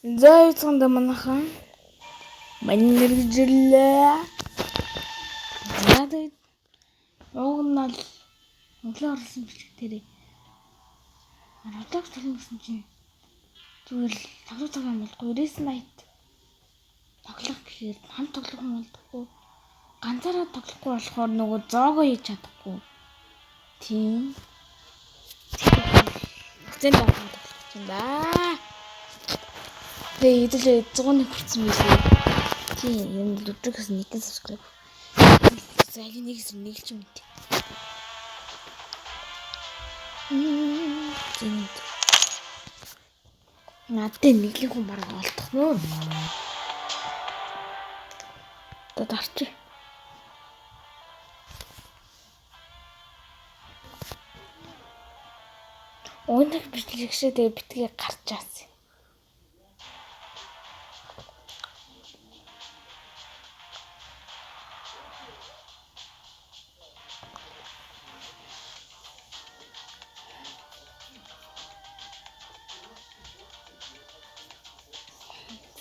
За юуцганда манайхан мэргэжлээ. За тэгээд уг нь бол өглөө оруулсан бичлэг дээрээ Roblox тоглоно гэсэн чинь зүгээр л тоглох тоглоом болохгүй Race Night тоглох гэхээр хамт тоглох юм болдоггүй. Ганцаараа тоглохгүй болохоор нөгөө зоогоо хийж чадахгүй. Тийм. Зэн даа тоглох юм да. Тэгээ хэдүүлээ 101 хүрсэн байлээ. Тийм, юм л өдрөөс нэгэн subscribe. За яг нэг хэсэг нэг л ч юм дээ. Тийм. Надад нэг л хүн бараг олдох нөө. Одоо дарчих. Өнөөх бичлэгшээ тэгээ битгий гарч аасан.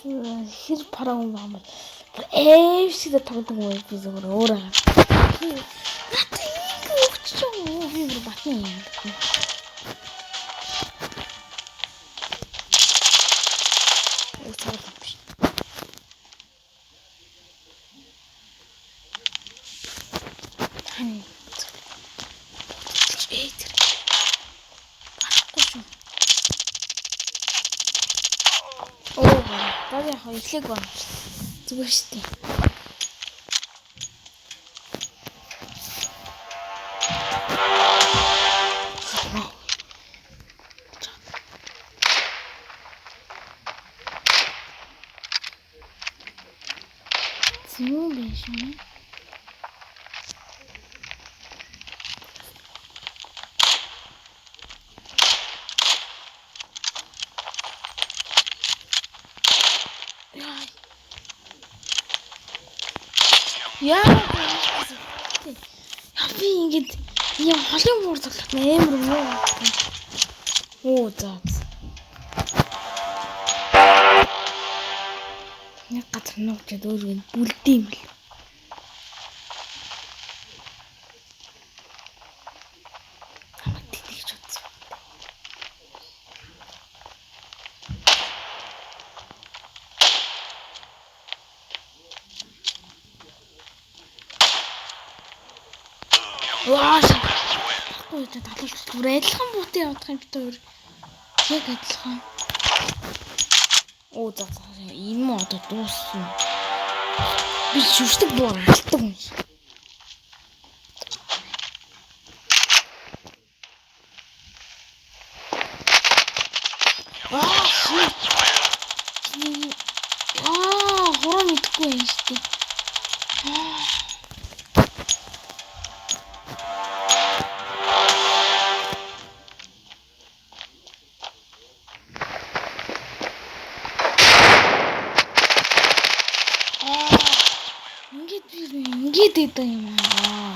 Хэр параа юм бэ? Бүр аим шиг тоглодог юм би зүгээр өөрөө. Надад ингэ өгч юм уу? Би бүр батны юм. Биш. Тань. Ээ тэр. Барахгүй шүү. Оо, за яг эхлэх байна. Зүгээр шүү дээ. Зүүн биш үү? Яа. Яа би ингэж юм холын муур тоглох амар муу. Оо за. Нэг газар нуугчаад өөрөө бүлдэм юм бэл. Намайг тэгж бодсон. Ваа. Тэгэхгүй та талуулж бүр адилхан буутай явах юм бит өөр. Яг адилхан. Оо за за энэ мó одоо дууссан. Би шүршдэг буу алддаг юм шиг. Аа shit. Аа хуруу мэдэхгүй юм шүү дээ. Ингээд би ингээд идэв юм аа.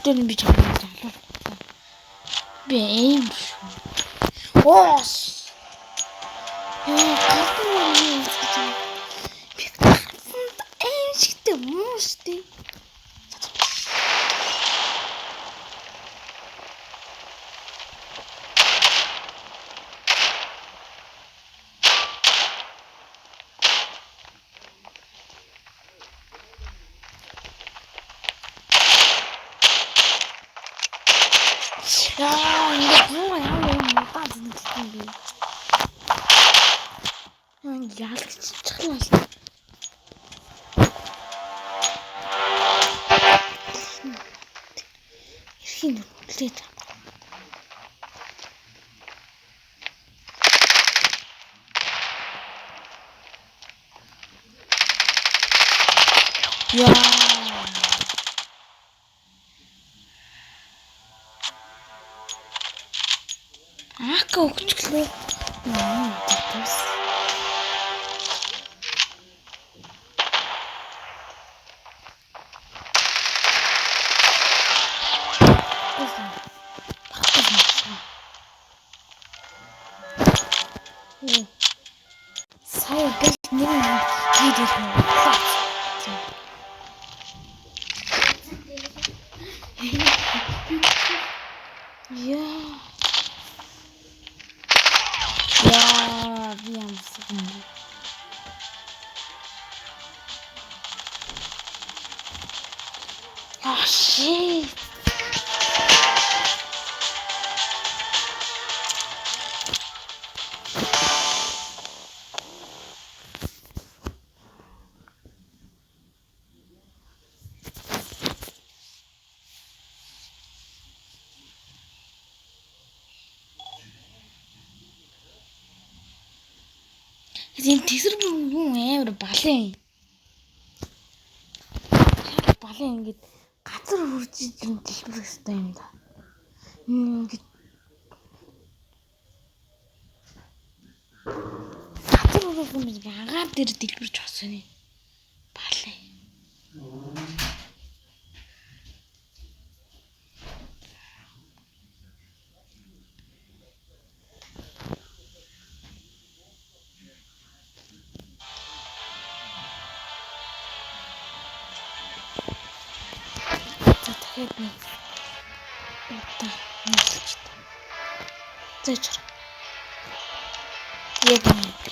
Тэр би чамд залуу. Би аим шүү. Оо. Яа, гарсан юм гэж. Би гарсан аим шигтэй муу штэ. Яа, ингээд буу ямар юм удаан зэнэгдсэн юм бэ? Яа, ялгчихлаа. Эрхийн дүр үлдээж байгаа. Яа. Ака өгчлөө. Сая гэл нэр нь хийдэг юм. Яа. Яа, би ямарсан юм бэ? Ah, shit. Энэ тэсэр бүр юм амар балын. Балын ингээд газар хурж иж юм дэлбэрэх хэрэгтэй юм да. Ингээд газар хурж юм шиг агаар дээр дэлбэрч болсон юм. Балын. За дахиад нэг удаа нийлж та. За чар. Яг нэг.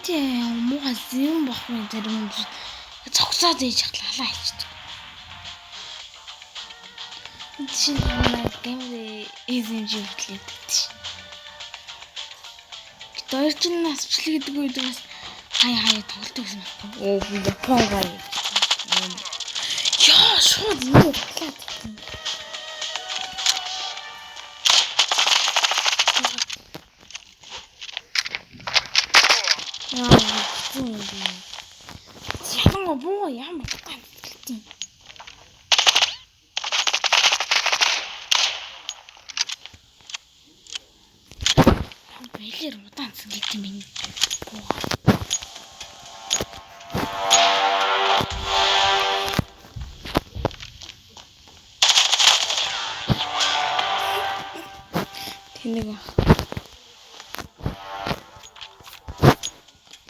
Тэ муухай юм бах юм зарим юм зогсоод ээж халаа хийчихдэг. Чинь манай геймер эзэмж хөтлөөд чи. Хоёр чинь нас бичлэг гэдэг үед бас хаяа хаяа тоглолт гэсэн байхгүй. Оо би Япон гай. Яа шууд юу тоглоод. Яа тийм юм. Ялангуяа буу ямар удаан тэгэлтийн. Бэлэр удаан цэнгэлт юм байна. Буу. Тэнэг баг.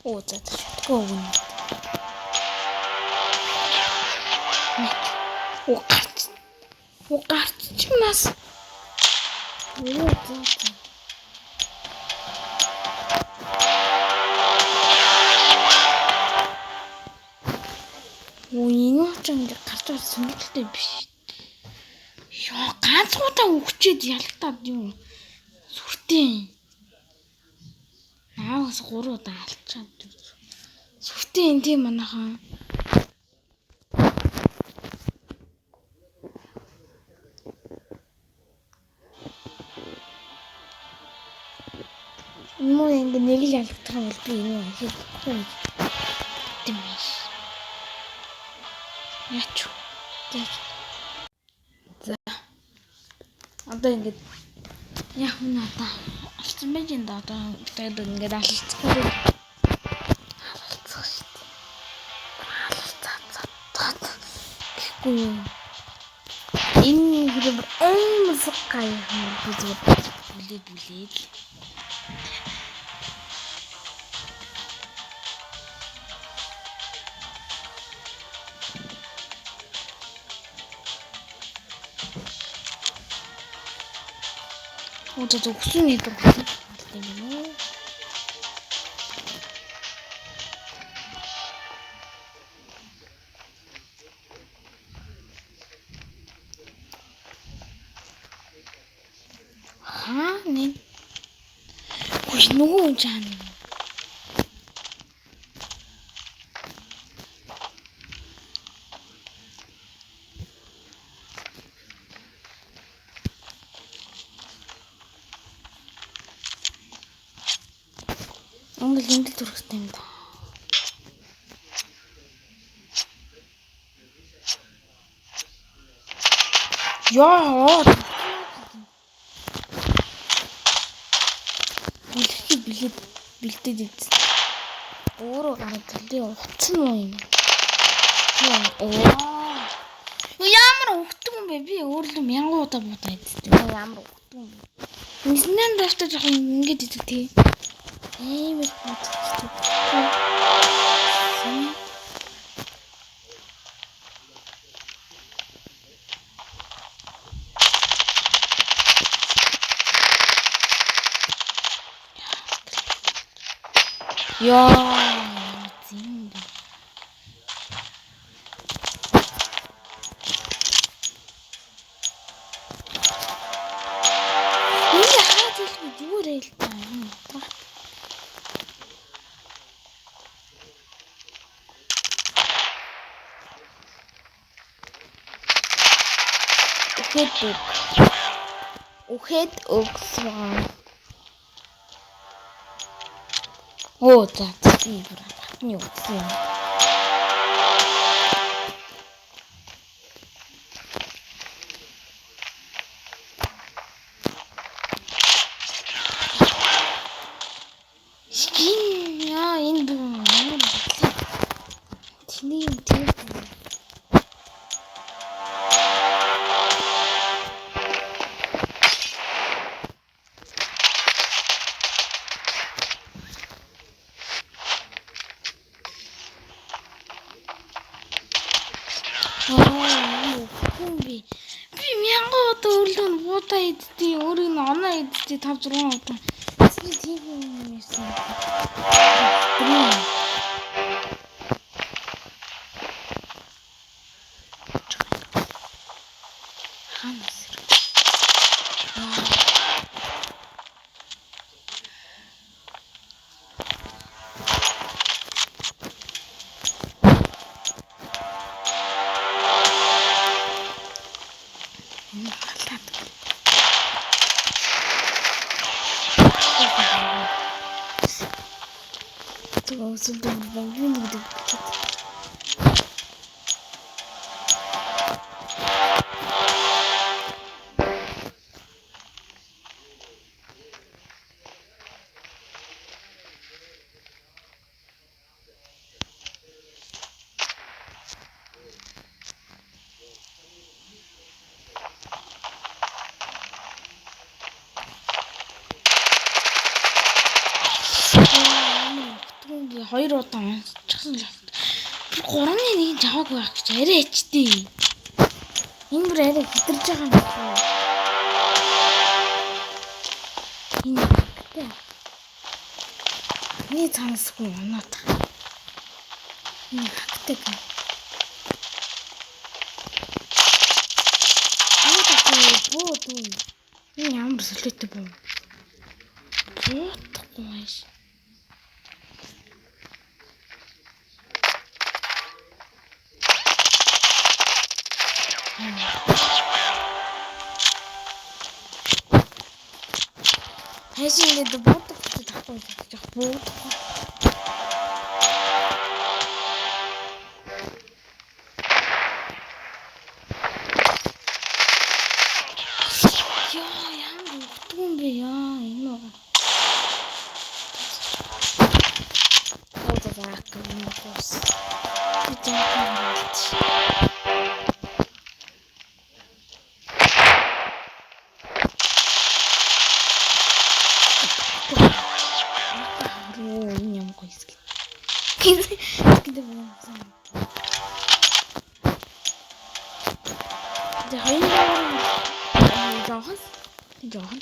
Оо за шатгүй өгнө. Оо гарч. Оо гарч чимнаас. Оо за за. Оо энэ ч ингэ гарч байгаа сонирхолтой биш. Йоо ганцуудаа өгчээд ялтаад юм сүртэй. Наавас 3 удаа алчаад сүртэй энэ тийм манайхан. Муу ингэ нэг л ялагдах юм бол би энэ хийхгүй юм биш. Яач. За. Одоо ингэ яг надаа алдсан байж энэ одоо тэгээд ингээд алалцахгүй. Алалцах шүү дээ. Алалцаа. Гэхгүй юу. Энэ хэрэг амар гай юм би зүгээр бүлээд бүлээд л. Оо за өсөн нэгэр юм уу? Хаа нэг. Үгүй нөгөө хүн чаана. Ингээл ингээл төрөх хэрэгтэй юм да. Яа. бэлээд бэлдээд идсэн. Өөрөө гараад ирлээ. Утсан уу юм? Оо. Ямар өгдөг юм бэ? Би өөрлөө 1000 удаа будаа идсэн. Ямар өгдөг юм бэ? Ниснэн давтаа жоохон ингэж идэг тий. Амар бодчихдаг. Яа, зин бэ. Энэ хаа зүйлгүй зүгээр л та юм. Үхэд үг. Үхэд өгсөн. Оо за би бүр батны үтсэн юм. Skin яа энэ бүр ямар бодлоо. Тэний юм тийм. Аа, хүн би. Би мянган удаа өглөө нь буудаа идтий, өөрийг нь оноо идтий 5 6 удаа. Би тийм юм юмсан. Хаанаас ирэх? Энэ халаад. Тэгээ өсөлтөд бомбын гэдэг бичээд. Би 2 удаа унсчихсан л. Би 3-ны 1 жаваагүй байх гэж арай ичтэй. Энэ бүр арай хэтэрж байгаа юм байна. Энэ гэдэг. Миний цаанасгүй унаад. Энэ хагтаг. Аа буу дүү. Энэ ямар солиотой буу. Буудахгүй ааш. Хайш ингээд буудаг гэж тахгүй гэж яах буудахгүй. Яа, ямар өгдөг юм бэ яа, энэ байгаа. За за юм бос. Би жаахан харалт. Оо, энэ ямар гоё хэсэг. Гэдэг юм. За хоёр жоохон жоохон.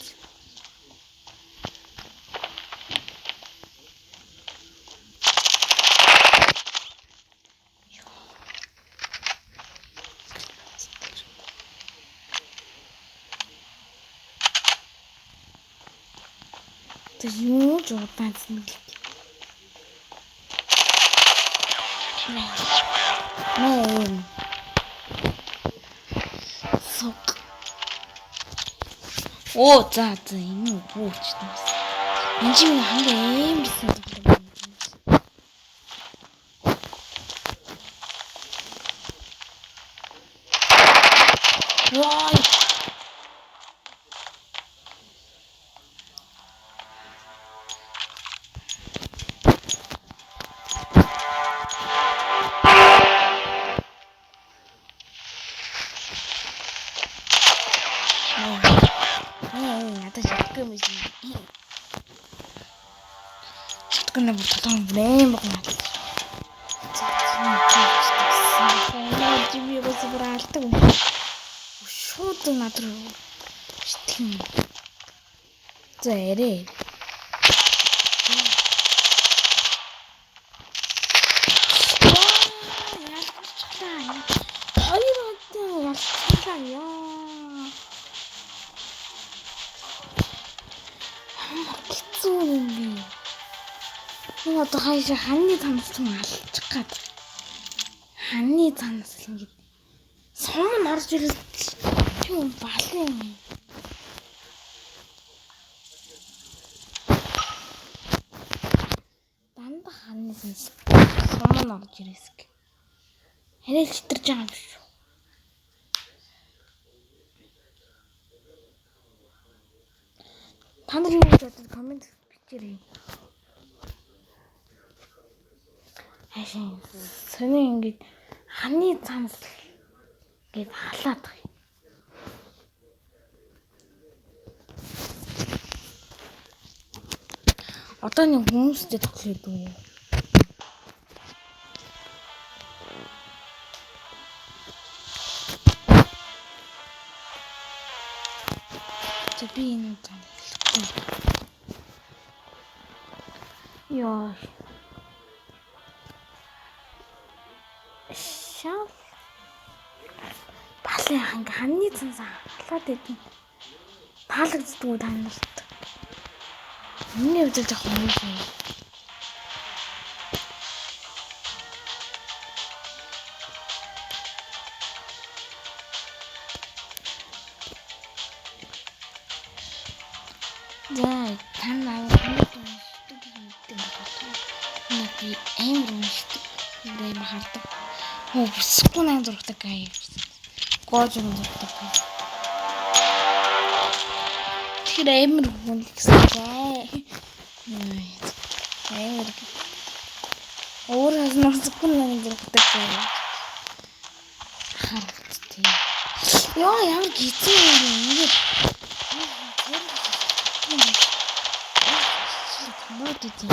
За юу ч удаан зэнгэлт. Ноо. Сук. Оо за за энэ бууч бас. Энэ чинь хамгийн аимарсан тоглоом юм. Вай. Гэнэ бүр толгойн брэм богно. Би бас бүр алдаг юм. Шууд над руу шитгэн. За ярэ. Ялчихлаа. Хоёр удаа ялчихлаа яа. Ямар хэцүү юм бэ? Энэ одоо хаашаа ханны цамцлан алчих гад. Ханны цамцлан ингэж сум нь орж ирэл тийм балын юм. Дандаа ханны цамц сум нь орж ирээсэг. Арай л читэрж байгаа юм шүү. Та нар юу гэж боддог коммент бичээрэй. Хаашаа сони ингэж ханы цамц гээд халаад байгаа юм. Одоо нэг хүмүүстэй тоглох юм уу? За би энэ удаа хэлэхгүй. Йоо. Шал. Балын ханга ханны цанцаа халаад идэв. Таалагддгүй та нарт. Миний хувьд жоохон юм. За та нар хамт уншдаг гэж мэддэг байна. Нэг би амар уншдаг. Амар хардаг. Хөө бүсгүй найм зурагтай гай. Гож юм зурагтай. Тэгэхээр амар хүн гэсэн гай. Амар. Өөр хас нүцгүй найм зурагтай гай. Харагдтыг. Йоо ямар гизэн юм бэ? Ингээд Мод үгүй.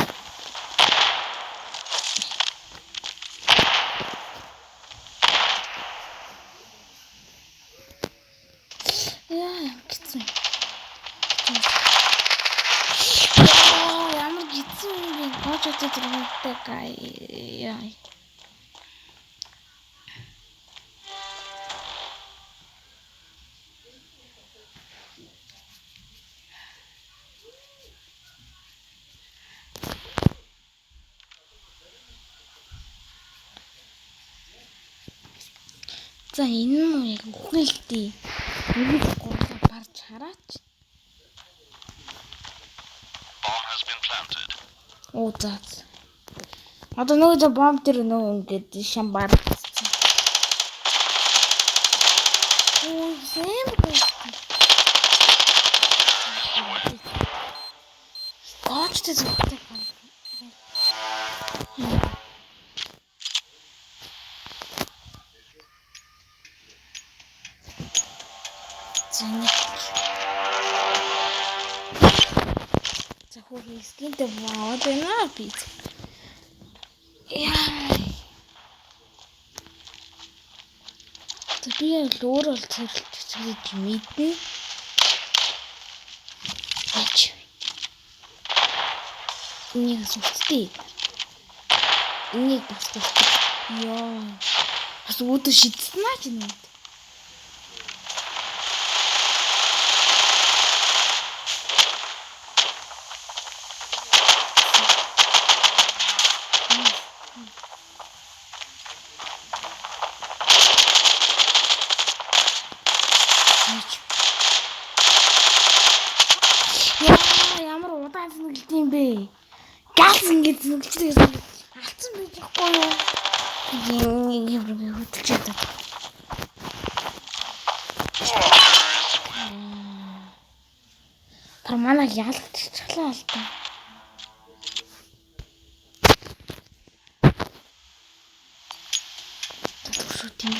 Яа, ямар гизэн. Яа, ямар гизэн юм бэ? Гож өтө зурагтай гай. Яа. За энэ нь яг үхэлтэй. Нэг гурлаа барж хараач. Оо за. Одоо нөгөө бомб дээр нөгөө ингээд шам барцсан. Оо зэм гооч. Гоочтой зүгтэй. За нэг. За хөр скинтэй аваад байна би. Яа. За би л өөрөө л цэвэрлж гэж мэднэ. Ач. Энийг сүрцтэй. Энийг бас сүрцтэй. Йоо. Бас үүдэ шидсэн аа чи нүд. Яа, ямар удаан зэнгэлт юм бэ? Галс ингэж зэнгэлчдэг гэсэн. Алдсан байж байхгүй юу? Нэг юм руу хөдөлж чадаа. Тэр манай ялагдчихлаа л та. Шүү тийм.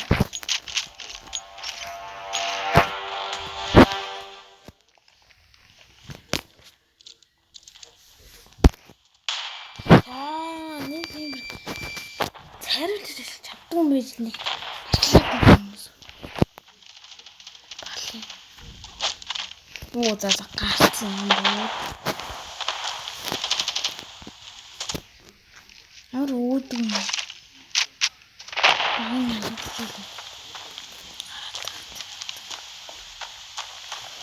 Хариулж чаддгүй юм байж нэг ачлаад байгаа хүмүүс. Бали. Оо за за гарцсан юм байна. Ямар өөдөг юм. Багын алгадчихлаа.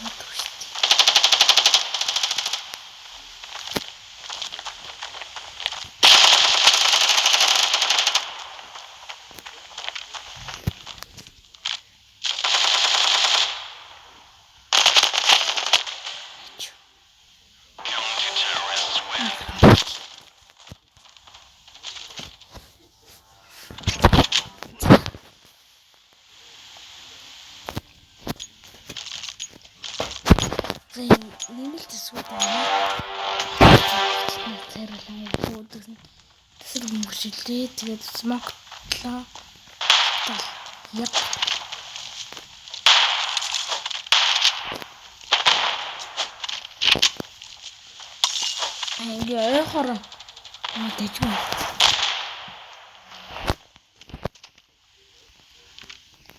Өөдөг шүү дээ. Counter-terrorists win. За нэмэлт хэсгүүд байна. Цайруулан өөдөг нь тэсэр бөмбөглөө. Тэгээд smoke-тлоо. Яп. Ингээ ойхоор аа дэжгүй.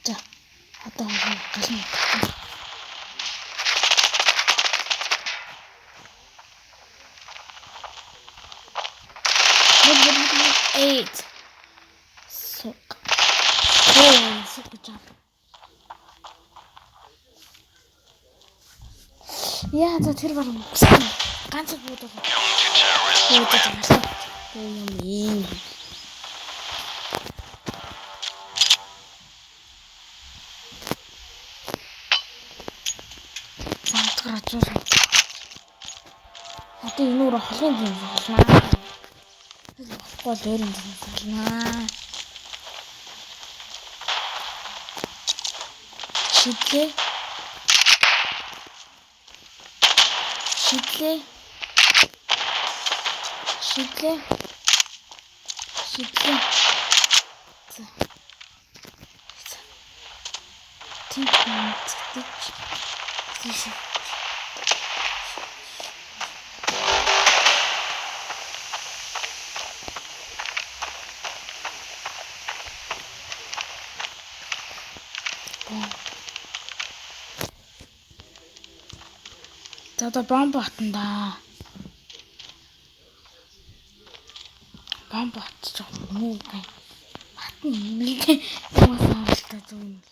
За одоо гална. Eight. Сук. Оо, сук гэж. Яа, за тэр баг ганц бууд байгаа. Counter-terrorists Бууд win. байгаа. Юм юм. Заалтгаар очсон. Одоо энэ өөр холын юм болно. Болохгүй бол өөр юм болно. Шидлээ. Шидлээ. Шидлээ. Шидлээ. За. За. Тинт мэддэг. Тийш. За одоо бомб батна да. Бомб батчих юм уу? Батна юм л. Хүмүүс авалтаа зөв юм л.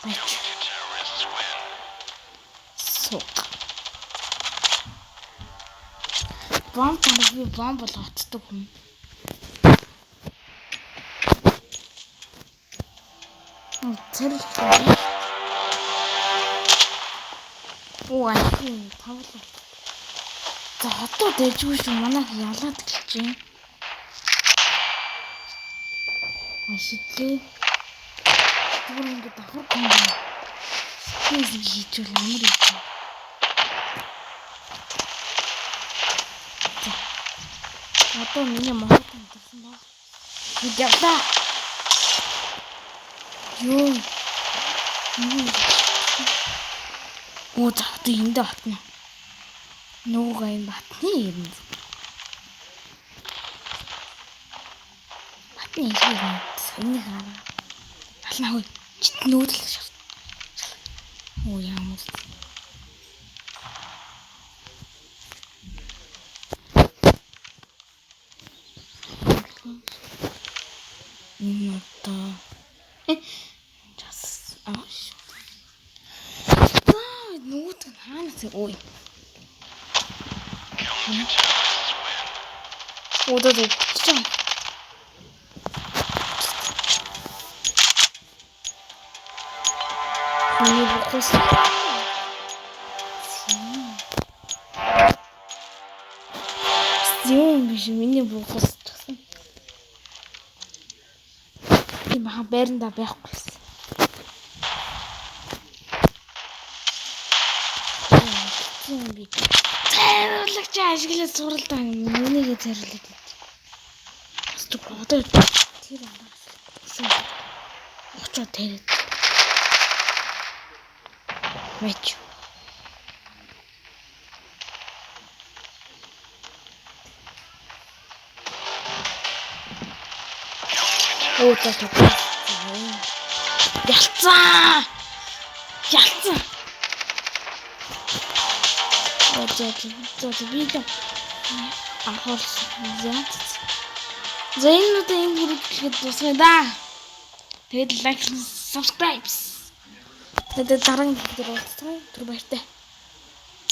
Бач. Counter-terrorists win. Сук. Бомб таныг би бомб бол отдог хүн. Цэрэл. Оо ай тавлаа. За одоо дэжгүй шүү манайх ялаад эхэлж байна. Ашиглээ. Зүгээр ингэ давхар комбо. Спейс хийчихвэл амар юм. За. Одоо миний мотор тавьсан баг. Бид явлаа. Йоо. Юу. Оо за одоо эндээ батна. Нүгөө энэ батны юм. Батны юм. Саяны хараа. Ална хөө. Чит нүүдэл шар. Оо ямар. Энэ одоо Just аа шүү. За нүүд нь хаанаас ой. Counter-terrorists win. Удаад өгч. Миний бухус. Юм биш миний бухус гэсэн. Тийм баха байранда байхгүй байсан. Тийм би. Цайруулагч ашиглаж суралдаа нүнийгээ цайруулаад. Бас зүг одоо тэр араас шүү. Очоо тэрээд. Мэч. Оо, за за. Ялцсан. Ялцсан. За за за за, би л ахуулсан. За. За, энэ удаа энэ хүргэлхэд дуусгая да. Тэгээд like, subscribe. Тэгээд дараагийн видео уулзцгаая. Түр баяртай.